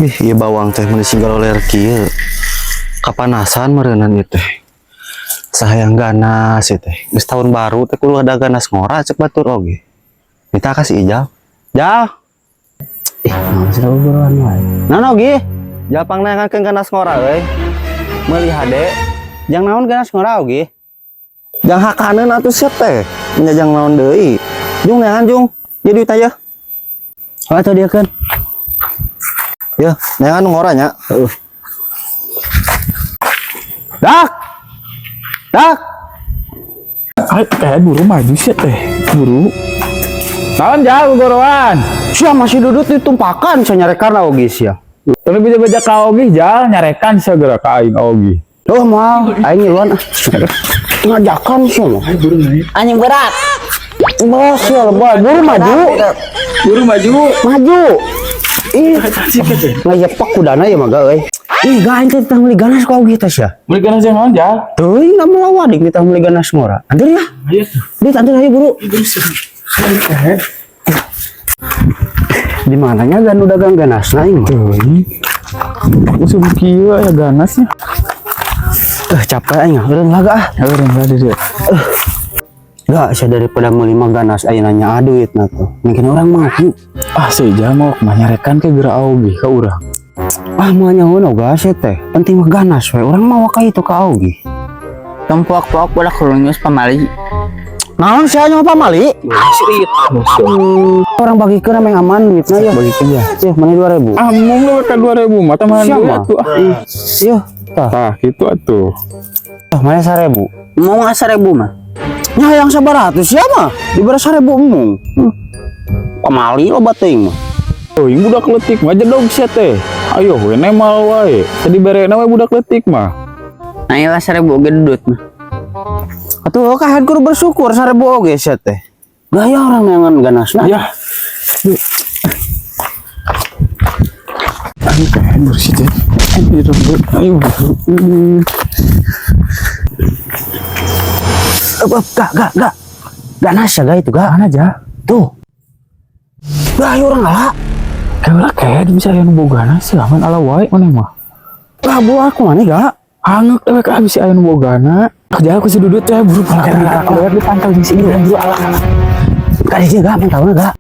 Ih, ieu bawang teh meuni galoler kieu. Kapanasan meureunnan ieu teh. Sahayang ganas ieu teh. Geus tahun baru teh kudu ada ganas ngora cek batur oge. Minta kasih Ijal. Jal. Ih, naon sih buruan wae. Naon oge? Jal pangneangankeun ganas ngora euy. Meuli hade. Jang naon ganas ngora oge? Jang hakaneun atuh sia teh. Nya jang naon deui. Jung neangan jung. Ieu duit aya. Oh, atau dia kan? Ya, neangan nu ngora nya. Heeh. Dak. Dak. Ay, kayak buru maju sih teh, buru. Naon jauh goroan. Sia masih duduk di tumpakan sia nyarekan oge sia. Tapi beja-beja ka ogi jal nyarekan segera ka aing ogi. Tuh moal aing ngiluan ah. Ngajakan sia mah. Anjing berat. Bos sia lebay, buru maju. Buru maju. Maju. Ih, ngayepak kudana ya mah euy. Ih, gak aing teh tah meuli ganas ku oge teh sia. Beli ganas yang naon jal? Teuing da moal wadik kita meuli ganas ngora. Anteur ya. Ayo tuh. Dit anteur ayo buru. Di mananya ganu dagang ganasna aing mah. Teuing. Musuh kieu aya ganasnya. Capek aing ah, eureun lah ah. Eureun lah dia. Gak, saya daripada meuli mah ganas aing nanya duit na tuh. Mungkin orang maju. Ah, si Ijal mau mah nyarekan ke geura ogi ka urang. Ah, moal nyaho oga sia teh. Penting mah ganas we. Urang mau ka itu ka oge. Tong poak-poak bola kurunyus pamali. Naon sia nyaho pamali? Orang bagikeun ame aman duitna ya. Bagikeun ya. Yeuh, mana 2000? Ah, mung lu ka 2000 mah tambahan Siapa? duit atuh. Ah. Yeuh, tah. Tah, kitu atuh. Tah, mana 1000? Mau nggak 1000 mah? Nya hayang 100 sia mah. Dibere 1000 embung. Pamali loba teuing mah. Teuing budak leutik mah jedog sia teh. Ayo we nemal wae. Tadi berena we budak leutik mah. Nah, iyalah 1000 oge dudut mah. Atuh kahan kudu bersyukur 1000 oge sia teh. Gaya orang neangan ganasna. Ya. Ayo kayak bersih teh. Ayo ayo. Gak, gak, gak. Ganas ya, gak itu, gak. Mana aja? Tuh. Gak, ayo orang ala. Kayak kayak bisa aya nu bogana sih aman ala wae maneh mah. Lah, bu aku mana gak? Hangeuk dewek ah bisa aya nu bogana. Kerja aku si Dudut teh buru pulang ke dewek dipantau jeung si Idran buru ala ala. Gak dia gak, mentaunya gak.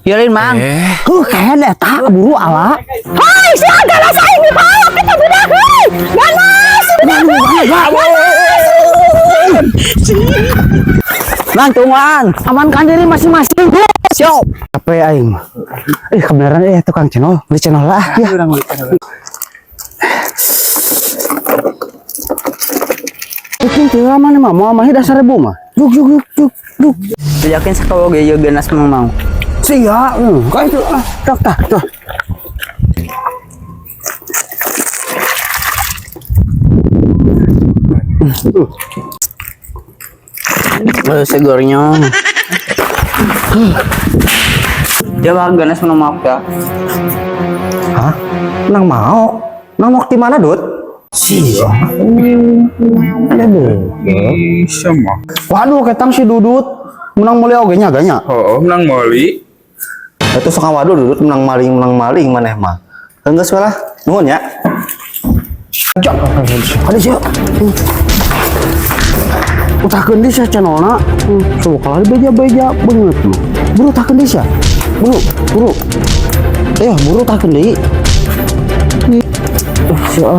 Yolin mang. Huh, kayaknya eta buru ala. Hai, si ganas aing dibawa kita budak heuy. Ganas, budak heuy. Mang tungguan, amankan diri masing-masing. Siap. Capek aing mah. Ih, kebenaran tukang channel, beli channel lah. Ya. Bikin teu mana mah, moal mah dasar ribu mah. Juk juk juk juk juk. Yakin sakawo ge ieu ganas mang mau. Sia, kayak itu ah, tak tak tuh. Baru segornya. Dia bakal ganas menang maaf ya. Hah? Nang mau? Nang mau di mana, Dut? Sia. Ada deh. Bisa mah. Waduh, ketang si Dudut menang mulia oge nya ganya. Oh, menang meuli. Itu sok waduh Dudut menang maling maneh mah. Geus we lah. Nuhun ya. Cok. Ada sia. Utahkeun deui sia channelna. Coba kalau beja-beja beungeut mah. Buru tahkeun deui sia. Buru, buru. Buru tahkeun deui. Sia.